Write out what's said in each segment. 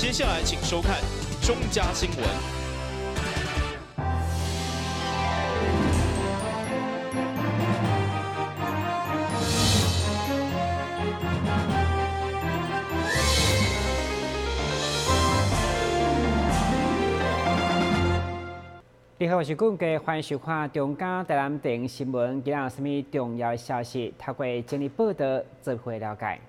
接下來請收看中嘉新聞。你好，我是冠傑，歡迎收看中嘉台南電新聞。今日有啥物重要的消息？透過整理報道，做伙了解。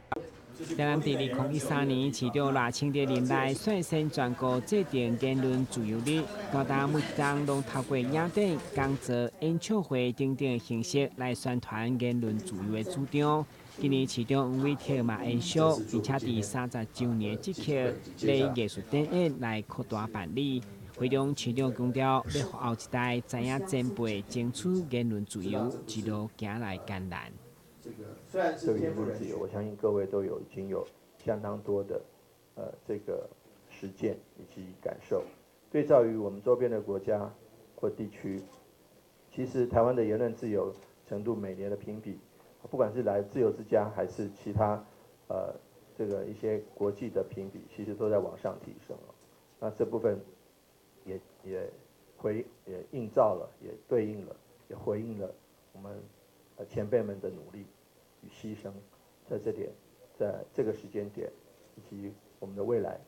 台南佇2013年，市長賴清德任內率先全國制定言論自由日，到今每冬攏透過影展、講座、演唱會等等的形式來宣傳言論自由的主張。今年市長黃偉哲嘛延續，並且佇30週年這刻，咧藝術展演來擴大辦理。會中市長強調，欲予後一代知影前輩爭取言論自由，一路行來艱難。這個言論自由，我相信各位都有已經有相當多的，這個實踐以及感受。對照於我們周邊的國家或地區，其實台灣的言論自由程度每年的評比，不管是來自由之家還是其他，這個一些國際的評比，其實都在往上提升。那這部分也映照了，也對應了，也回應了我們前輩們的努力與犧牲，在這點，在這個時間點，以及我們的未來，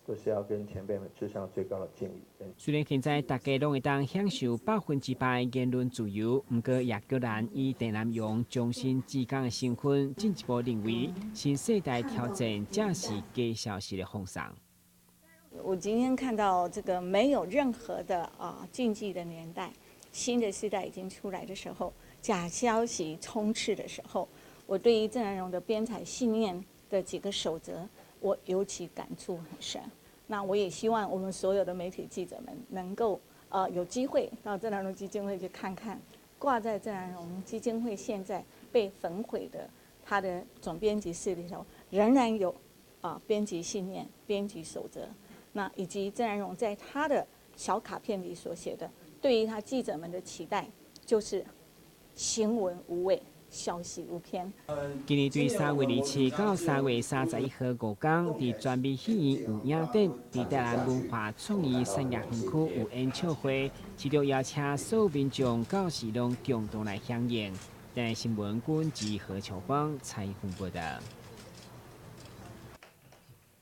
都是要跟前輩們致上最高的敬意。雖然現在大家攏會當享受100%的言論自由，毋過葉菊蘭以鄭南榕忠身志工的身份，進一步認為新世代挑戰正是假消息的放送。我今天看到這個沒有任何的禁忌的年代，新的時代已經出來的時候，假消息充斥的時候，我對於鄭南榕的編採信念的幾個守則，我尤其感觸很深。那我也希望我們所有的媒體記者們能夠有機會到鄭南榕基金會去看看，掛在鄭南榕基金會現在被焚毀的他的總編輯室裡頭，仍然有編輯信念、編輯守則。那以及鄭南榕在他的小卡片裡所寫的，對於他記者們的期待，就是新聞無偽，消息無偏。今年對3月27到3月31號五天，佇全美戲院有影展，佇台南文化創意產業園區有演唱會，市長邀請所有民眾到時攏共同來響應。台南新聞軍及何秋芳採訪報道。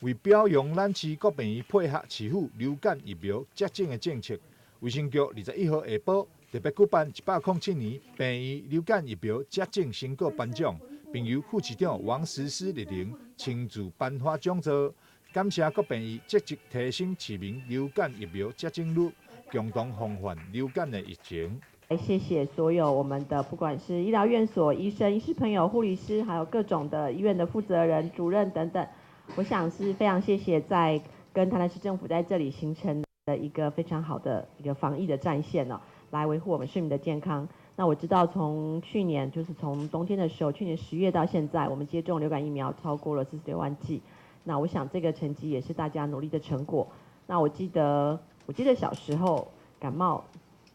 為表揚咱市各病院配合市府流感疫苗接種的政策，衛生局21號下晡特別舉辦107年病院流感疫苗接種成果頒獎，並由副市長王實施蒞臨親自頒發獎座，感謝各病院積極提升市民流感疫苗接種率，共同防範流感的疫情。謝謝所有我們的，不管是醫療院所、醫生、醫師朋友、護理師，還有各種的醫院的負責人、主任等等。我想是非常謝謝在跟台南市政府在這裡形成的一個非常好的一個防疫的戰線哦，來維護我們市民的健康。那我知道從去年，就是從冬天的時候，去年10月到現在，我們接種流感疫苗超過了46萬劑。那我想這個成績也是大家努力的成果。那我記得小時候感冒，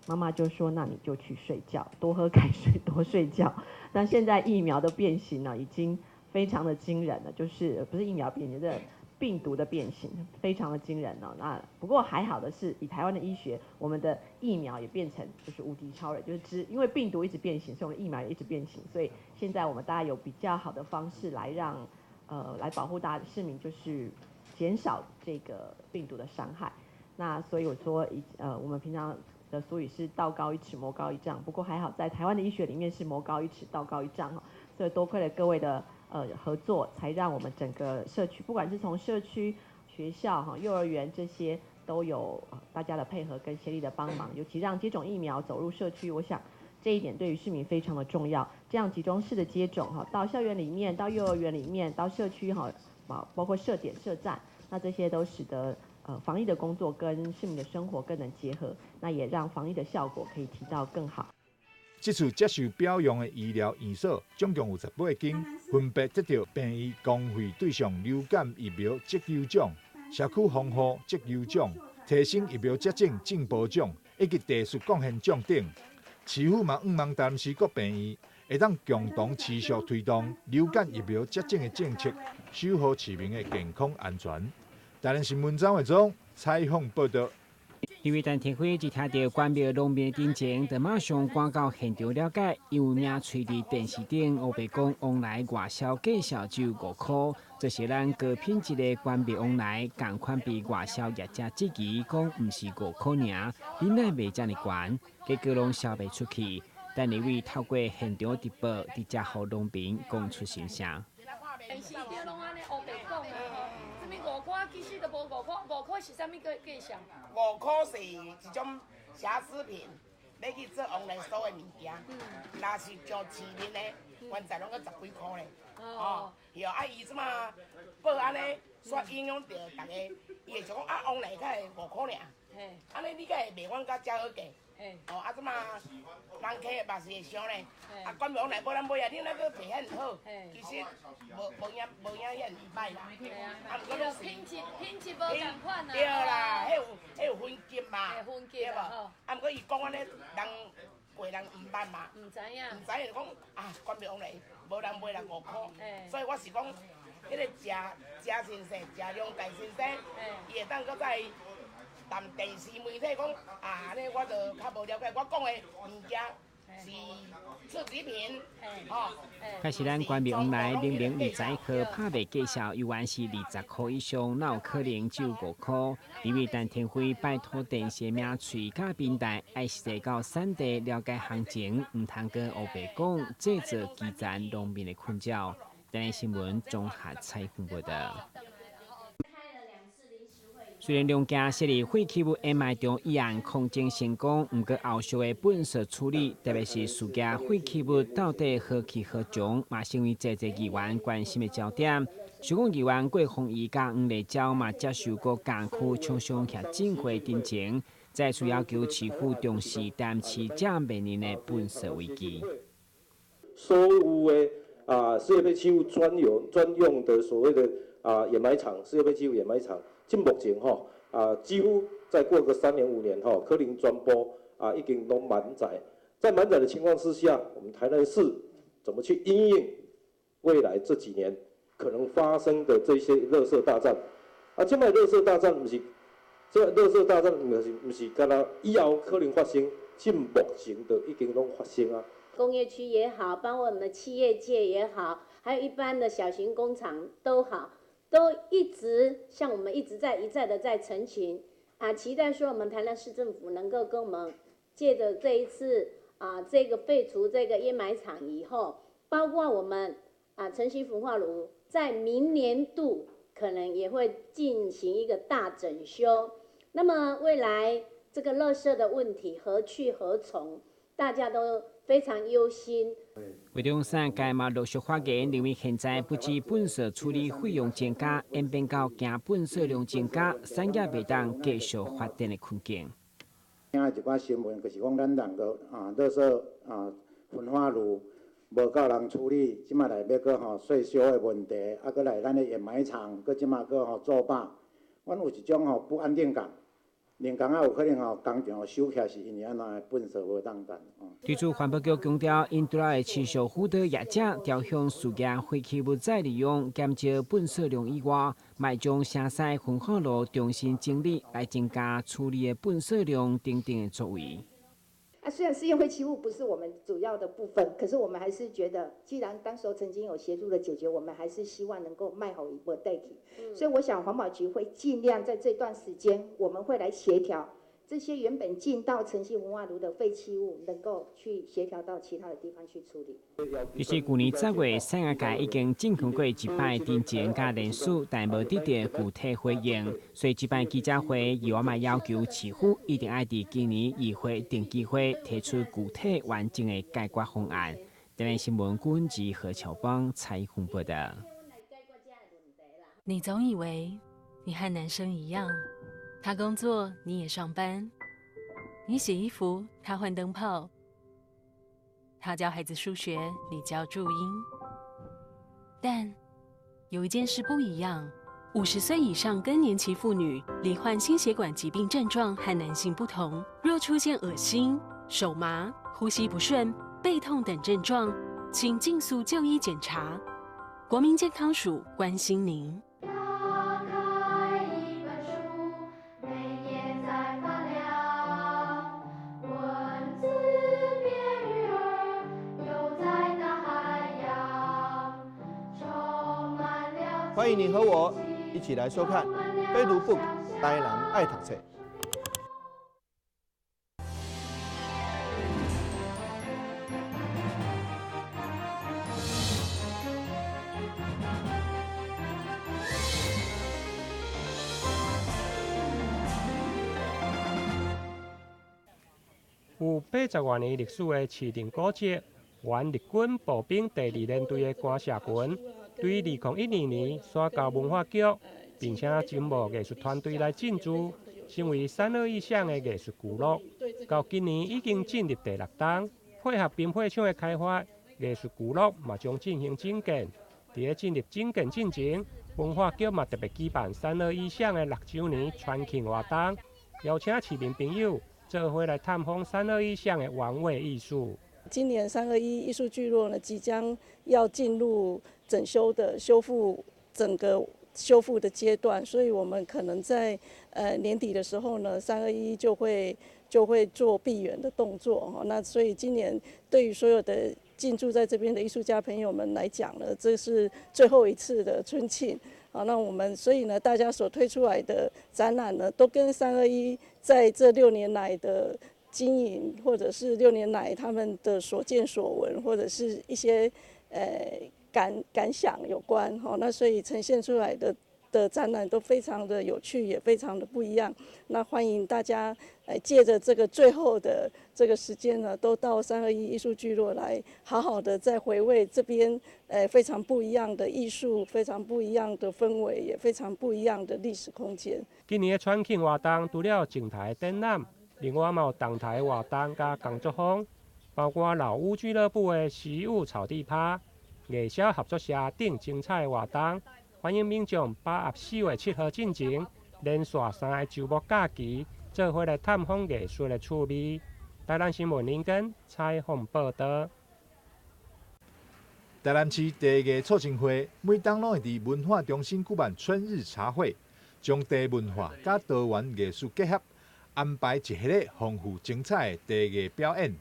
媽媽就說：那你就去睡覺，多喝開水，多睡覺。那現在疫苗的變形呢，已經非常的驚人了，就是不是疫苗變形，這病毒的變形非常的驚人哦。那不過還好的是，以台灣的醫學，我們的疫苗也變成就是無敵超人，就是因為病毒一直變形，所以我們疫苗也一直變形，所以現在我們大家有比較好的方式來讓來保護大家市民，就是減少這個病毒的傷害。那所以我說，我們平常的俗語是道高一尺，魔高一丈。不過還好，在台灣的醫學裡面是魔高一尺，道高一丈。所以多虧了各位的合作，才讓我們整個社區，不管是從社區、學校、哈幼兒園這些，都有大家的配合跟協力的幫忙，尤其讓接種疫苗走入社區，我想這一點對於市民非常的重要。這樣集中式的接種哈，到校園裡面、到幼兒園裡面、到社區哈，包括設點設站，那這些都使得防疫的工作跟市民的生活更能結合，那也讓防疫的效果可以提到更好。這次接受表揚的醫療院所，總共有18間，分別得到病院公費對象流感疫苗績優獎、社區防護績優獎、提升疫苗接種進步獎以及地術貢獻獎等。市府嘛，向望台南市各病院會當共同持續推動流感疫苗接種的政策，守護市民的健康安全。台南新闻张伟忠采访报道。因为陈庭辉一听著关庙农民的陈情，就马上赶到现场了解。有名喙伫电视顶乌白讲王梨外销价数只有5箍，这是咱高品质的关庙王梨，仝款被外销业者质疑讲毋是5箍尔，恁哪卖遮尔悬？结果拢销袂出去。陈立委透过现场直播，直接予农民讲出心声。电视顶拢按呢乌白讲啊吼，啥物5箍其实都无5箍，5箍是啥物价价数？5箍是一种瑕疵品，欲去做王梨酥的物件，若是上市面的，原在拢阁十几箍咧。哦，对，啊伊这马报按呢，煞影响著逐家，伊会想讲啊，王梨才会5箍尔，按呢你敢会卖阮较遮好价？哦，啊这马人客嘛是会想咧，啊关庙王梨无人买啊，你若阁卖遐尔好，其实无影无影遐尔歹啦。啊，毋过拢是品质无仝款啊。对啦，彼有分级嘛，分级对无？啊，毋过伊讲按呢，人过人毋捌嘛，毋知影，毋知影就讲啊，关庙王梨无人买啦5箍，所以我是讲，彼个谢先生，谢良大先生，伊会当阁再谈电视媒体讲啊，按呢我就较无了解，我讲的物件是次级品，吼。开始咱关庙王梨明明21号拍卖价数，犹原是20箍以上，哪有可能只有5箍？立委陈庭辉拜托电视名喙佮平台，爱实际到产地了解行情，毋通阁乌白讲，制造基层农民的困扰。台南新闻综合采访报道。虽然龙行设立废弃物掩埋场议案抗争成功，毋过后续的粪扫处理，特别是事业废弃物到底何去何从，嘛成为济济议员关心的焦点。受访议员郭凤仪佮黄丽娇嘛接受过监区厂商徛进会陈情，再次要求市府重视台南市正面临的粪扫危机。所有的事业废弃物专有专用的所谓的掩埋场，事业废弃物掩埋场。这目前吼几乎再过个3年5年吼，可能全部已经拢满载。在满载的情况之下，我们台南市怎么去因应未来这几年可能发生的这些垃圾大战？啊，这摆垃圾大战毋是，这垃圾大战毋是干焦以后可能发生，这目前就已经拢发生啊。工业区也好，包括我们的企业界也好，还有一般的小型工厂都好。都一直像我们一直在一再的在陈情啊，期待说我们台南市政府能够跟我们借着这一次啊，这个废除这个掩埋场以后，包括我们城西焚化炉在明年度可能也会进行一个大整修。那么未来这个垃圾的问题何去何从，大家都非常忧心。魏中山该嘛陆续发言，认为现在不止粪扫处理费用增加，演变到惊粪扫量增加，产业袂当继续发展的困境。听一寡新闻，就是讲咱两个垃圾焚化炉无够人处理，这马来欲阁吼税收的问题，啊，阁来咱的掩埋场，阁这马阁吼做饱，阮有一种吼不安定感。连工仔有可能吼工厂收起来，是因为按怎粪扫无当担。对此，环保局强调，𪜶除了会持续辅导业者调向事业废弃物再利用，减少粪扫量以外，嘛将城西焚化炉重新整理，来增加处理的粪扫量等等的作为。啊，虽然事业废弃物不是我们主要的部分，可是我们还是觉得，既然当时候曾经有协助的解决，我们还是希望能够莫予伊无缀去。所以我想环保局会尽量在这段时间，我们会来协调这些原本进到城西焚化炉的废弃物，能够去协调到其他的地方去处理。其实去年10月，产业界已经进行过一摆陈情佮联署，但无得到具体回应。所以这摆记者会，议员嘛要求市府一定爱伫今年议会定期会提出具体完整的解决方案。台南新闻郭文吉何巧邦采访报道。你总以为你和男生一样，他工作你也上班，你洗衣服他换灯泡，他教孩子数学你教注音。但有一件事不一样：50岁以上更年期妇女罹患心血管疾病症状和男性不同，若出现恶心、手麻、呼吸不顺、背痛等症状，请尽速就医检查。国民健康署关心您。打开一歡迎你和我一起來收看《非讀 book 台南愛讀冊》。有80外年歷史的市定古蹟，原日軍步兵第二聯隊的官舍群，對2012年徙交文化局，並且招募藝術團隊來進駐，成為321巷的藝術聚落。到今年已經進入第六冬，配合冰配廠的開發，藝術聚落嘛將進行整建。佇咧進入整建進前，文化局嘛特別舉辦321巷的6週年傳慶活動，邀請市民朋友做伙來探訪321巷的玩味藝術。今年321藝術聚落呢，即將要進入整修的修復整個修復的階段，所以我們可能在年底的時候呢，321就會做閉園的動作哈。那所以今年對於所有的進駐在這邊的藝術家朋友們來講呢，這是最後一次的春慶。好，那我們所以呢，大家所推出來的展覽呢，都跟321在這6年來的經營，或者是6年來他們的所見所聞，或者是一些感想有關。哈，那所以呈現出來的展覽都非常的有趣，也非常的不一樣。那歡迎大家借着這個最後的這個時間呢，都到321藝術聚落來，好好的再回味這邊非常不一樣的藝術，非常不一樣的氛圍，也非常不一樣的歷史空間。今年的傳慶活動除了靜態展覽，另外嘛有動態活動佮工作坊，包括老屋俱樂部的習武草地趴、藝銷合作社等精彩的活動。歡迎民眾把握4月7號進前，連續3個週末假期，做伙來探訪藝術的趣味。台南新聞林根採訪報道。台南市茶藝促進會每冬攏會佇文化中心舉辦春日茶會，將茶文化佮多元藝術結合，安排一系列豐富精彩的茶藝表演。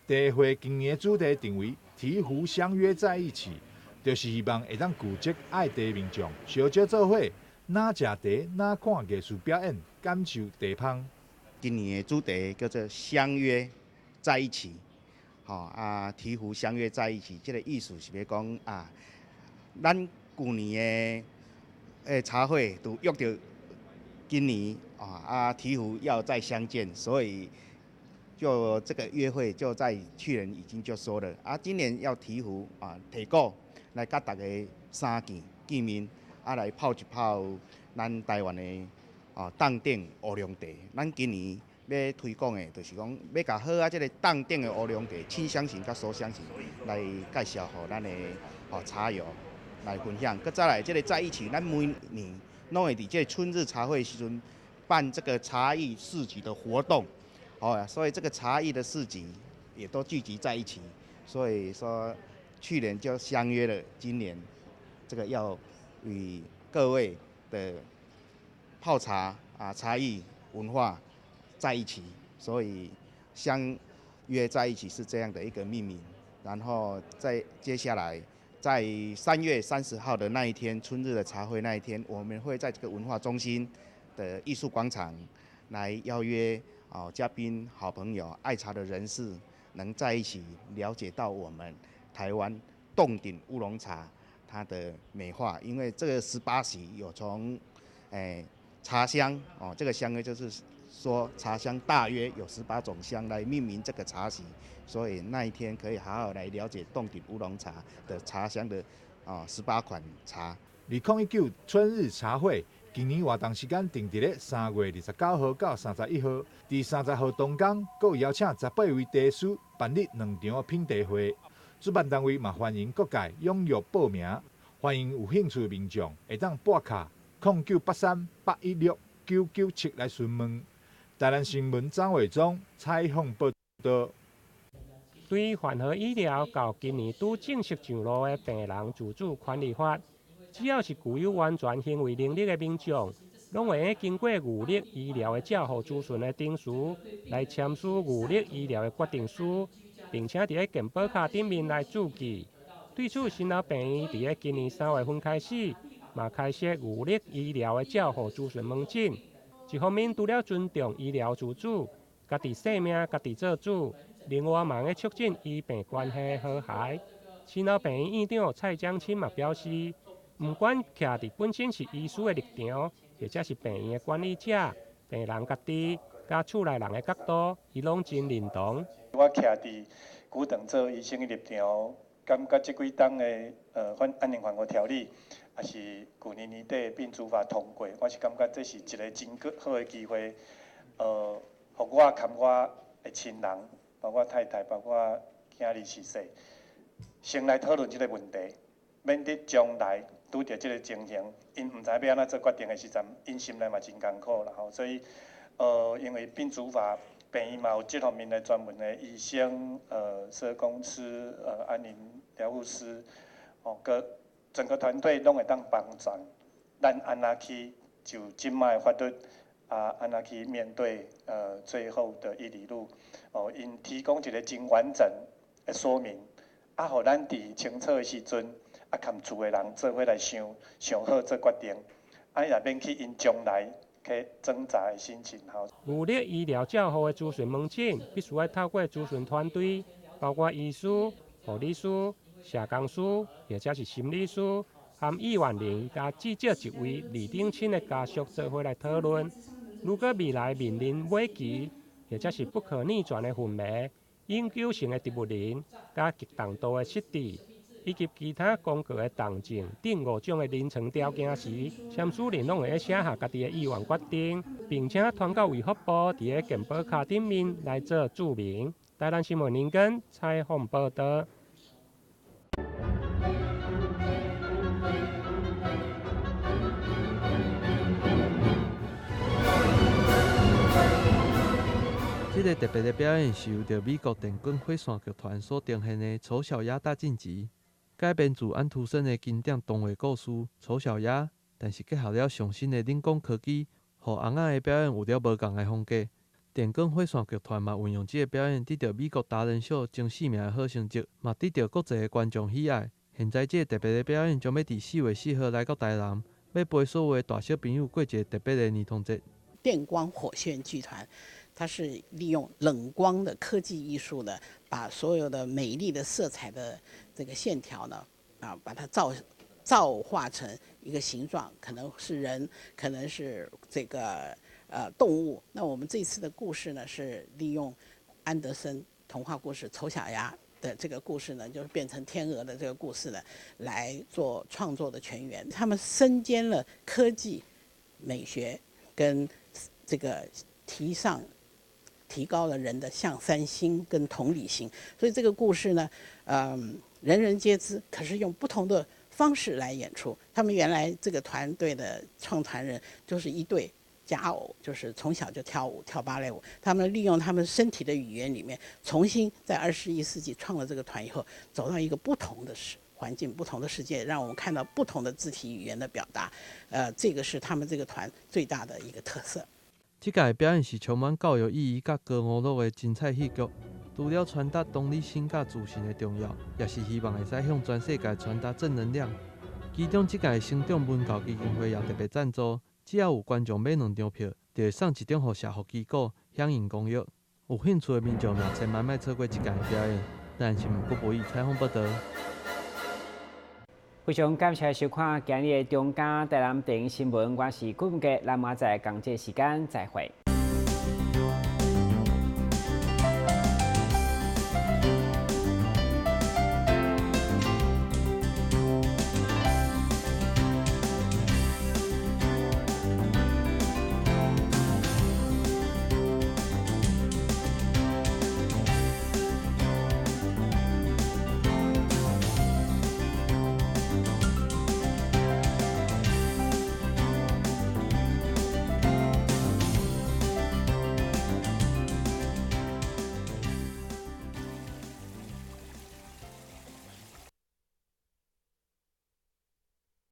茶會今年的主題定為“醍醐相約在一起”。就是希望會當聚集愛茶民眾，相招做伙，若食茶，若看藝術表演，感受茶芳。今年的主題叫做“相約在一起”，吼啊，醍醐相約在一起，這個意思是欲講啊，咱舊年的茶會都約著今年啊，醍醐要再相見，所以就這個約會就在去年已經就說了啊，今年要醍醐啊，提鼓。來佮大家相見見面，啊來泡一泡咱台灣的凍頂烏龍茶。咱今年欲推廣的，就是講欲共好啊，這个凍頂的烏龍茶，清香型佮酥香型來介紹予咱的茶友來分享。閣再來，這个在一起，咱每年攏會佇這个春日茶會時陣辦這個茶藝市集的活動，哦，所以這個茶藝的市集也都聚集在一起，所以說。去年就相約了，今年這個要與各位的泡茶啊茶藝文化在一起，所以相約在一起是這樣的一個命名。然後再接下來，在3月30號的那一天，春日的茶會那一天，我們會在這個文化中心的藝術廣場來邀約啊嘉賓、好朋友、愛茶的人士，能在一起了解到我們台灣凍頂烏龍茶它的美化，因為這個18席有從茶香哦，這個香呢就是說茶香大約有18種香來命名這個茶席，所以那一天可以好好來了解凍頂烏龍茶的茶香的18款茶。2019春日茶會今年活動時間定佇咧3月29號到31號，佇30號當天，閣有邀請18位茶師辦理2場品茶會。主辦單位嘛歡迎各界踴躍報名，歡迎有興趣的民眾會當撥卡0983-816-997來詢問。台南新聞張偉忠採訪報道。對環和醫療到今年拄正式上路的病人自主權利法，只要是具有完全行為能力的民眾，攏會用經過預立醫療的照護諮詢的程序來簽署預立醫療的決定書。並且佇咧健保卡頂面來註記。對此，新老病院佇咧今年3月份開始，嘛開設牛力醫療的照護諮詢門診。一方面，除了尊重醫療自主，家己生命家己做主，另外嘛會促進醫病關係和諧。市腦病院院長蔡江清嘛表示，毋管徛佇本身是醫師的立場，或者是病院的管理者、病人家己、佮厝內人的角度，伊攏真認同。我徛佇久長做醫生的立場，感覺這幾冬的反安寧緩和條例，也是舊年年底病主法通過，我是感覺這是一個真好的機會，予我含我的親人，包括太太，包括囝兒逝世，先來討論這個問題，免得將來拄著這個情形，𪜶毋知欲按怎做決定的時陣，𪜶心內嘛真艱苦啦吼。所以，因為病主法，病院嘛有這方面的專門的醫生、社工師、安寧療護師，哦，閣整個團隊攏會當幫助咱按怎去就這擺的法律啊，按怎去面對最後的一里路，哦，𪜶提供一個真完整的說明，啊，予咱佇清楚的時陣，啊，含厝的人做伙來想，想好做決定，按呢也免去𪜶將來去掙扎的心情吼。牛力醫療照護的諮詢門診，必須愛透過諮詢團隊，包括醫師、護理師、社工師，或者是心理師，含意願人佮至少一位二等親的家屬做伙來討論。如果未來面臨尾期，或者是不可逆轉的昏迷、永久性的植物人，佮極重度的失智，以及其他公告的重症等五種的臨床條件時，簽署人攏會寫下家己的意願決定，並且傳到衛福部佇咧健保卡頂面來做註明。台南新聞林根採訪報導。這個特別的表演是由著美國電滾火線劇團所呈現的《醜小鴨大晉級》，改編自安徒生的經典童話故事《醜小鴨》，但是結合了上新的冷光科技，予尪仔的表演有著無仝的風格。電滾火線劇團嘛運用這個表演得著美國達人秀前四名的好成績，嘛得著國際的觀眾喜愛。現在這個特別的表演將欲佇4月4號來到台南，欲陪所有的大小朋友過一個特別的兒童節。電光火線劇團，它是利用冷光的科技藝術呢，把所有的美麗的色彩的這個線條呢，啊，把它造化成一個形狀，可能是人，可能是這個動物。那我們這次的故事呢，是利用安德森童話故事《醜小鴨》的這個故事呢，就是變成天鵝的這個故事呢，來做創作的泉源。他們身兼了科技、美學跟這個提高了人的向善心跟同理心，所以這個故事呢，人人皆知，可是用不同的方式來演出。他們原來這個團隊的創團人就是一對佳偶，就是從小就跳舞，跳芭蕾舞。他們利用他們身體的語言裡面，重新在21世紀創了這個團以後，走到一個不同的環境、不同的世界，讓我們看到不同的肢體語言的表達。這個是他們這個團最大的一個特色。這屆表演是充滿教育意義佮高娛樂的精彩戲劇，除了傳達同理心佮自信的重要，也是希望會使向全世界傳達正能量。其中，這屆成長文教基金會也特別贊助，只要有觀眾買兩張票，就會送一張予社福機構響應公益。有興趣的民眾也千萬莫錯過這屆的表演。台南新聞郭博義採訪報導。非常感謝收看今日的中嘉台南電視新聞，我是郭文傑，咱明仔載仝這時間再會。